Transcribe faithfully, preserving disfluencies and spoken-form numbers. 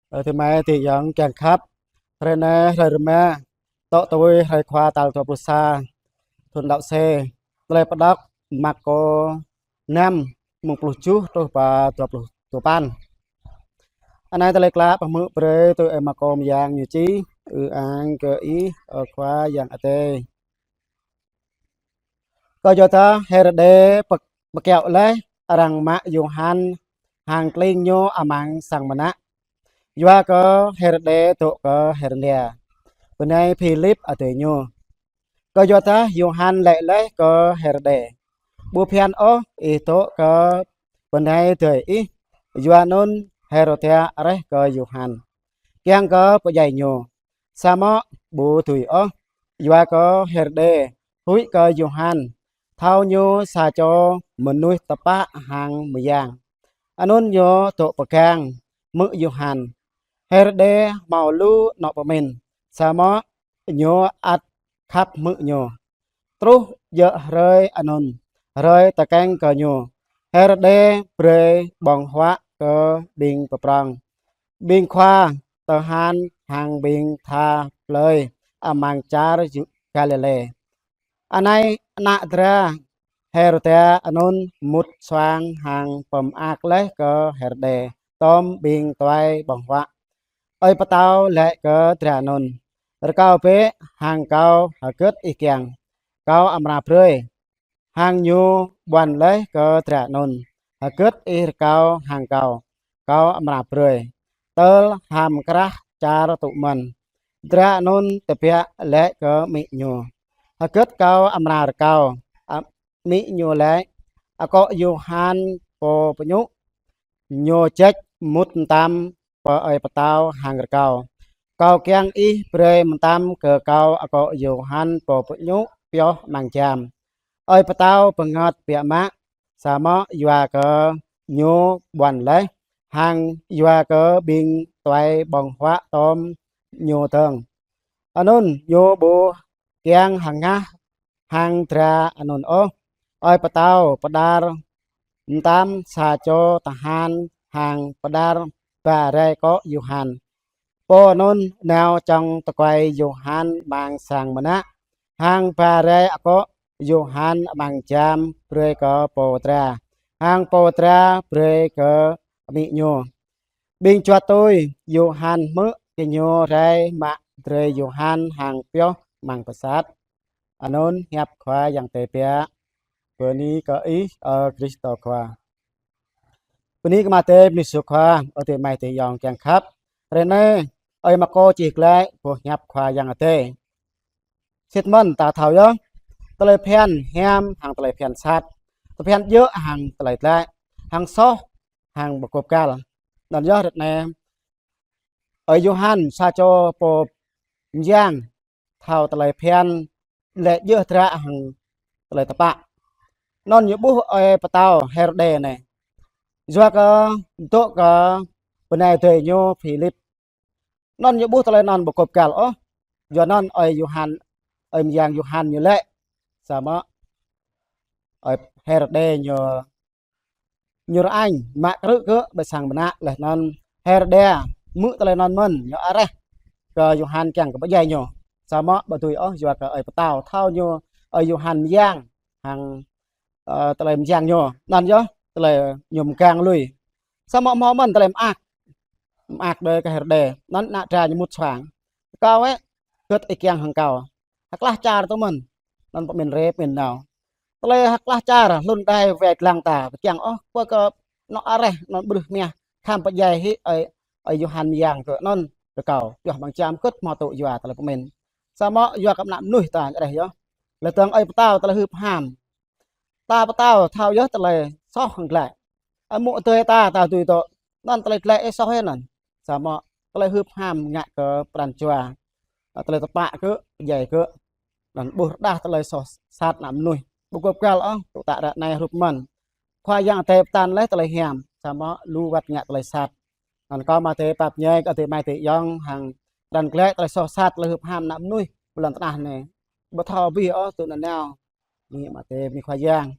Ơ, adơi amai adơi ayŏng kiăng khăp. Hrơi anai, hrơi rơma, tŏ tui hrơi Khua tal dua pluh sa, thun đăo C. Tơlơi pơđŏk Markô năm, mơ̆ng pluh tơjuh truh pơ dua pluh duapăn. Anai tơlơi klă pơhmư̆ brơi tui ơi Markô mơyang ñu čih. Ư-ang kơ Ih, ơ Khua Yang Adai. Kơyuadah Hêrôđê pơ-, pơkiaŏ laih arăng mă Yôhan hăng kling ñu amăng sang mơnă. Yua kơ Hêrôđê dŏ kơ Hêrôđia, bơnai Philip adơi ñu. Kơyuadah Yôhan laĭ laih kơ Hêrôđê: Ƀu phiăn ôh ih dŏ kơ bơnai adơi ih. Yua anŭn Hêrôđia reh kơ Yôhan, kiăng kơ pơdjai ñu, samơ̆ ƀu dưi ôh, yua kơ Hêrôđê huĭ kơ Yôhan, thâo ñu sa čô mơnuih tơpă hăng mơyang. Anŭn ñu dŏ pơgang hmư̆ Yôhan. Hêrôđê hmâo lu anŏ pơmĭn, samơ̆ ñu ăt khăp hmư̆ ñu. Truh djơ̆ hrơi anŭn, hrơi tơkeng kơ ñu, Hêrôđê brơi ƀơ̆ng huă kơ ƀing pơprŏng, ƀing khua tơhan hăng ƀing tha plơi amăng čar Yu-, Galilê. Anai ană dra Hêrôđia anŭn mŭt suang hăng pơmơak laih kơ Hêrôđê tŏm ƀing tuai ƀơ̆ng huă. Ơi pơtao laĭ kơ dra anŭn: Rơkâo bĕ hăng kâo hơgĕt ih kiăng, kâo amra brơi. Hăng ñu ƀuăn laih kơ dra anŭn: Hơgĕt ih rơkâo hăng kâo, kâo amra brơi. Tơl ham krah čar tŭ mơ̆n, dra anŭn tơbiă laĭ kơ amĭ ñu: Hơgĕt kâo amra rơkâo? A-, amĭ ñu laĭ: Akŏ Yôhan Pô Pơñŭ. Ñu ječ mŭt mơtam pơ ơi pơtao hăng rơkâo: Kâo kiăng ih brơi mơtam kơ kâo akŏ Yôhan Pô Pơñŭ pioh amăng jam. Ơi pơtao bơngơ̆t biă mă, samơ̆ yua kơ ñu ƀuăn laih, hăng yua kơ ƀing tuai ƀơ̆ng huă tŏm ñu dơ̆ng, anŭn ñu ƀu kiăng hơngah hăng dra anŭn ôh. Ơi pơtao pơđar mơtam sa čô tơhan hăng pơđar ba rai akŏ Yôhan. Pô anŭn nao čŏng tơkuai Yôhan amăng sang mơnă, hăng ba rai akŏ Yôhan amăng jam brơi kơ pô dra, hăng pô dra brơi kơ amĭ ñu. Ƀing juăt tui Yôhan hmư̆ kơ ñu rai mă drơi Yôhan hăng pioh amăng pơsat. Anŭn hiăp Khua Yang Adai biă. Bơni kơ Ih, ơ Krist Khua. Bơni kơ Ama Adai, bơni kơ Khua, ơ adơi amai adơi ayŏng kiăng khăp. Hrơi anai, ơi Markô čih glaĭ boh hiăp Khua Yang Adai. Sĭt mơ̆n ta thâo yơh, tơlơi phiăn hiam hăng tơlơi phiăn sat, tơlơi phiăn djơ̆ hăng tơlơi glaĭ, hăng soh hăng ƀu gôp găl. Anŭn yơh hrơi anai, ơi Yôhan sa čô pô mơyang thâo tơlơi phiăn lĕ djơ̆ dra hăng tơlơi tơpă. Anŭn ñu ƀuh ơi pơtao Hêrôđê anai, yua kơ dŏ kơ bơnai adơi ñu Philip. Anŭn ñu ƀuh tơlơi anŭn ƀu gôp găl ôh. Yua anŭn ơi Yôhan, ơi mơyang Yôhan ñu laĭ, samơ̆ ơi Hêrôđê ñu, ñu rơañ mă krư̆ kơ ƀơi sang mơnă. Laih anŭn Hêrôđia hmư̆ tơlơi anŭn mơ̆n, ñu areh kơ Yôhan kiăng kơ pơdjai ñu. Samơ̆ ƀu dưi ôh, yua kơ ơi pơtao thâo ñu ơi Yôhan mơyang hăng, ơ, tơlơi mơyang ñu. Anŭn yơh tơlơi ñu mơgang lui. Samơ̆ hmâo mơ̆n tơlơi mơak, mơak đơi kơ Hêrôđê. Anŭn ană dra ñu mŭt suang: Kâo ĕ, hơgĕt ih kiăng hăng kâo? Hơklah čar tŭ mơ̆n. Anŭn pơmĭn rai pơmĭn nao. Tơlơi hơklah čar hlŭn đai wai lăng ta ƀu kiăng ôh, pơ kơ anŏ areh, anŏ ƀrưh mah, khăm pơdjai hĭ ơi, ơi Yôhan mơyang kơ anŭn rơkâo pioh amăng jam, hơgĕt hmâo tŭ yua tơlơi pơmĭn. Samơ̆ yua kơ ană mơnuih ta areh yơh. Laih dơ̆ng ơi pơtao tơlơi hưp ham. Ta pơtao thâo yơh tơlơi soh hăng glaĭ. Ơ, mơ̆ng adơi ta, ta dưi dŏ, anŭn tơlơi glaĭ ih soh ih anŭn. Samơ̆ tơlơi hưp ham ngă kơ pran jua, ơ, tơlơi tơpă kơ, pơdjai kơ, anŭn ƀuh rơđah tơlơi soh sat ană mơnuih. Ƀu gôp găl ôh, tŭ tă ră anai hrup mơ̆n. Khua Yang Adai pơtă laih tơlơi hiam, samơ̆ lu wơ̆t ngă tơlơi sat. Anŭn kâo mơ̆ adơi pap ñai kơ adơi amai adơi ayŏng hăng pran glaĭ tơlơi soh sat, tơlơi hưp ham ană mơnuih ƀơi lŏn tơnah anai. Ƀu thâo abih ôh tŭ anŭn nao. Bơni mơ̆ adơi, bơni Khua Yang.